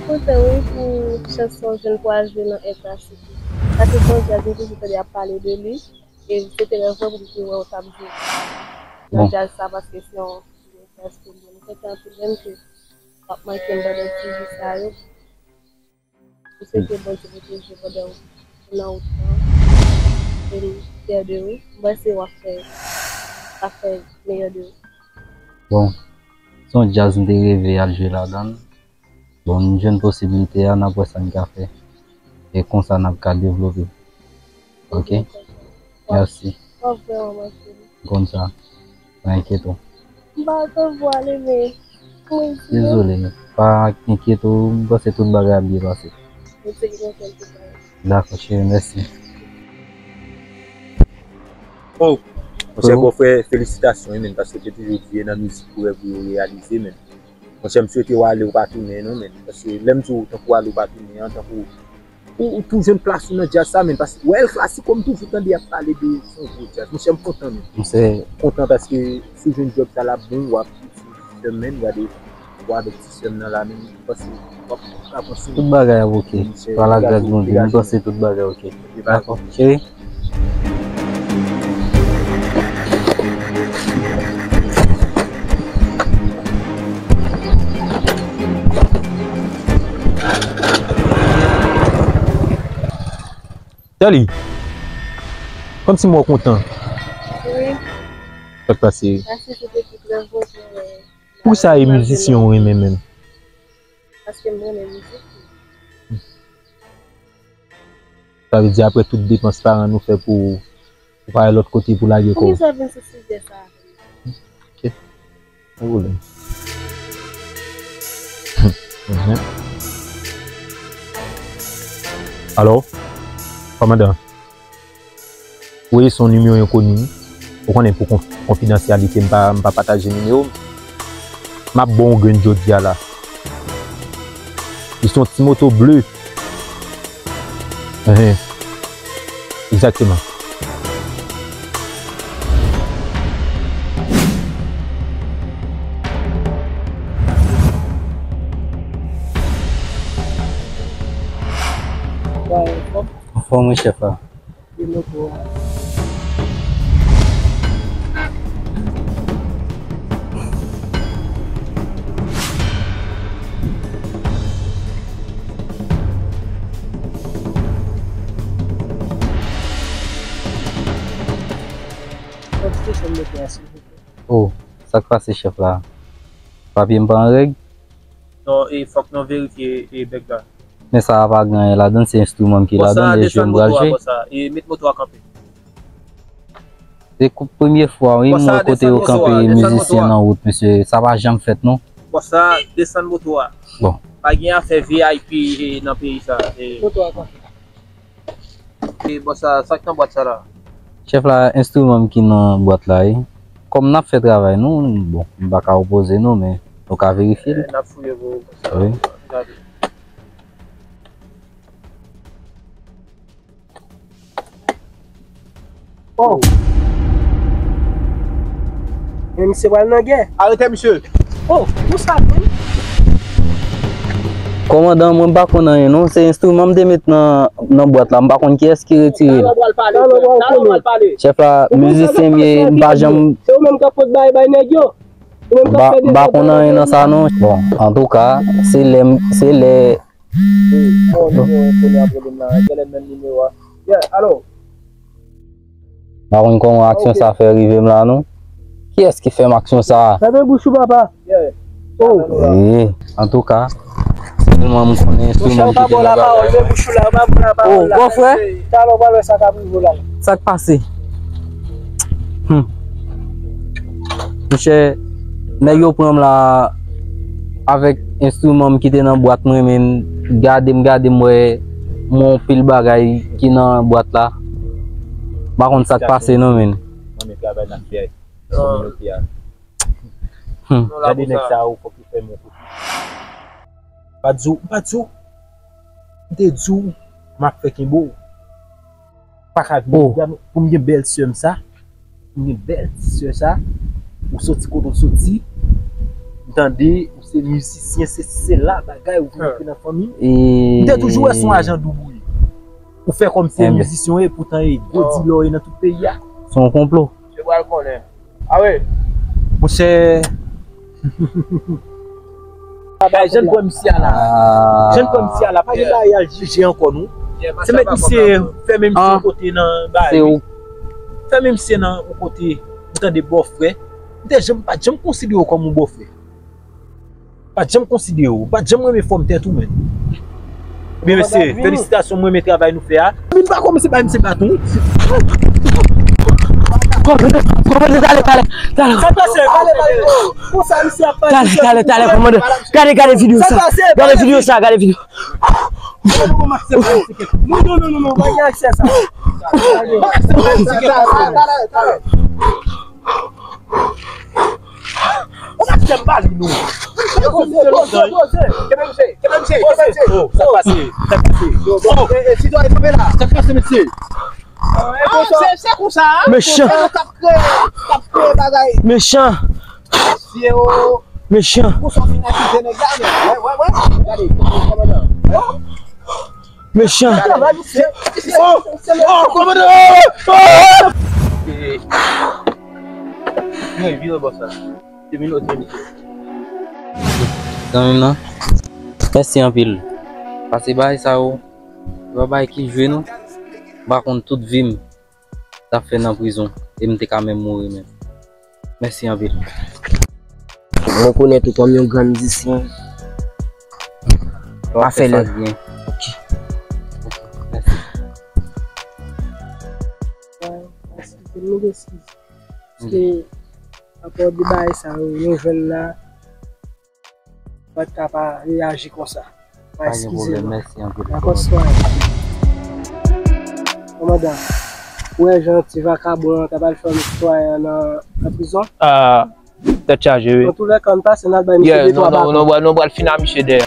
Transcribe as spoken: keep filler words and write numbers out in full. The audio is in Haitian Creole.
Kontan wi pou chans sa w jwenn pou al jwe nan Air Classico. Sa se yon djaz m toujou tande ap pale de li. E se te rèv mwen pou m te wè w t ap jwe nan djaz sa paske se yon, se yon djaz ke m renmen. M kontan anpil menm ke w ap manke m pandan ti jou sa yo. M swete Bondye pwoteje w pandan w nan wout lan. E m fyè de ou. M panse w ap fè, w ap fè meyè de ou. Bon, se yon djaz m te reve al jwe ladan l. Bon, m jwenn posiblite a, n ap wè sa n ka fè. E konsa n ap ka devlope. Ok? Mèsi. W ap vrèman manke m. M konn sa. Pa enkyete w. M pa konn pou ale, men mwen di. Dezole, pa enkyete w, m panse tout bagay ap byen pase. Mwen se ki konn fè tout bagay. Dakò, cheri, mèsi. Oh, monchè, bòfrè, felisitasyon, wi, men, paske te toujou di nan mizik pou rèv ou yo reyalize, men. Monchè, m swete w ale, w pa tounen, non, men. Paske lè m di w tankou ale, w pa tounen an, tankou ou, ou tou jwenn plas ou nan djaz sa, men. Paske, wè, El Clasico, m toujou tande y ap pale de se yon gwo djaz. Monchè, m kontan, men. M kontan paske si w jwenn djòb sa, l ap bon, w ap sèm, men, gade, w avèk ti sèm nan la, men, m panse w ap avanse. Tout bagay ap ok. Pa lagras Bondye, m panse tout bagay ok. Dakò, cheri. Dali, kòmsi m wè w kontan. Wi. Sa k pase? Pase se te ki trè bon pou mwen. Poukisa e mizisyen w renmen menm? Paske m renmen mizik. Sa vle di apre tout depans paran nou fè pou ou, ou pa wè lòt kote pou lage kò w. Poukisa w vin sou sijè sa a? Ok. Pa pwoblèm. Mhm. Alo, kòmandan. Wi, se yon nimewo enkoni. Ou konnen pou konf-, konfidansyalite, m pa, m pa pataje nimewo m. M ap ba w yon grenn jodi a la. Li se yon ti moto ble. Enhen. Egzakteman. Anfòm, wi, chèf la. Oh, sa k pase, chèf la? Papye m pa an règ? Non, e fòk nou verifye, e, bèg la. Men sa a pa gen anyen ladan l, se enstriman m ki ladan l, e jwe m pral jwe. Bòs sa, desann moto a, bòs sa. E met moto a kanpe. Se kou-, premye fwa, wi, m wè kote yo kanpe mizisyen nan wout, mesye. Sa pa janm fèt, non. Bòs sa, desann moto a. Bon. Pa gen afè V I P, e, nan peyi sa, e. Moto a kanpe. E bòs sa, sa k nan bwat sa la? Chèf la, enstriman m ki nan bwat la, wi. Kòm n ap fè travay nou, bon, m pa ka opoze nou, men nou ka verifye l. Eh, n ap fouye pou bòs sa. Wi. Gade. Oh! Men misye pral nan gè. Arete misye. Oh, ou sa menm? Kòmandan, mwen m pa konn anyen non, se enstriman m te met nan, nan bwat la, m pa konn kiyès ki retire l. Talè w pral pale. Talè w pral pale. Chèf la, mizisyen m ye, m pa janm. Se ou menm k ap pot bay, bay nèg yo. M pa, m pa konn anyen nan sa non. Bon, antouka, se lè m, se lè. Bon, nimewo enkoni ap rele m la, genlè menm nimewo a. Yeah, alo. M pa konn kòman aksyon sa fè rive m la non. Kiyès ki fè m aksyon sa a? Fèmen bouch ou, papa. Yeah. Oh. Eh, antouka, sèlman m konnen enstriman m kite nan bagay mwen. Bouch ou la, pa ba w lapawòl, men bouch ou la, pa ba w lapawòl la. Oh, bòfrè. Talè w pral wè sa k ap rive w la. Sa k pase? Hmm. Monchè, nèg yo pran m la avèk enstriman m ki te nan bwat mwen, men gade m, gade m wè m wè yon pil bagay ki nan bwat la. M pa konn sa k pase non, men. Mwen, men travay n ap fè kominote a. Hmm. Gade nèg sa yo, fòk yo fè m yon kopi. M pa di w, m pa di w. M te di w, m ap fè kenbe w. Pa ka vin pou m gen bèl sè m sa, pou m gen bèl ti sè sa, ou soti kote w soti, ou Tande, ou se mizisyen, se, se la bagay ou vin antre nan fanmi. M te toujou wè se yon ajan doub ou ye. Ou fè kòm se mizisyen ou ye, poutan e gwo dilè ou ye nan tout peyi a. Se yon konplo. Se pral konnen. Awe. Monchè. Bay, jan n kwè misye a la. Jan n kwè misye a la. Pa gen bagay al jije ankò, non. Se met misye fèmen misye yon kote nan bagay. Fèmen misye nan yon kote. M tande bòfrè. M te janm, pa t janm konsidere w kòm yon bòfrè. Pa t janm konsidere w. Pa t janm renmen fòm tèt ou menm. Ebyen, mesye, felisitasyon, mwen renmen travay nou fè a. Vin pa kòmanse bay misye baton. Kòmandan, kòmandan, talè, talè, talè. Sa pase, pale, pale. Konsa misye ap pale. Talè, talè, talè, kòmandan. Gade, gade videyo sa. Gade videyo sa, gade videyo. Non, non, non, non, non, pa gen aksè sa. Ou pa fè m bal nou. Poze, poze, poze. Kenbe misye, kenbe misye, kenbe misye. Oh, sa pase, sa pase. Yo, bon, e, e, sitwayen, kanpe la. Sa pase, mesye? Ah, se, se konsa, a? Mechan. Konsa, t ap kreye, t ap kreye bagay. Mechan. Mesye, o. Mechan. Konsa w fin akize nèg la, men. Wè, wè, wè. Gade, kòmandan. Mechan. Oh, oh, kòmandan! Oh! Mwen vire bò sa. Te vin ote misye. Zanmi m nan, mèsi anpil. Pase bagay sa yo, se pa bagay ki jwe non. M pa konn tout vi m, sa fè nan prizon, e m te ka menm mouri menm. Mèsi anpil. Mwen rekonèt ou kòm yon gran mizisyen. Pa fè lè. Ok. Ok. Mèsi. Eskize m, mande eskize. Paske rapò de bagay sa yo, nou jwenn la, pa t ka pa reyaji konsa. Pa gen pwoblèm, mèsi anpil. Dakò, sitwayen. Kòmandan, ou wè jan ti vakabon an t ap al fè yon sitwayen an nan, nan prizon? Ah, tèt chaje, wi. Nan tou lè ka, ann pase, n al bay misye de twa baton. Non, non, non, nou pral fin a misye dèyè.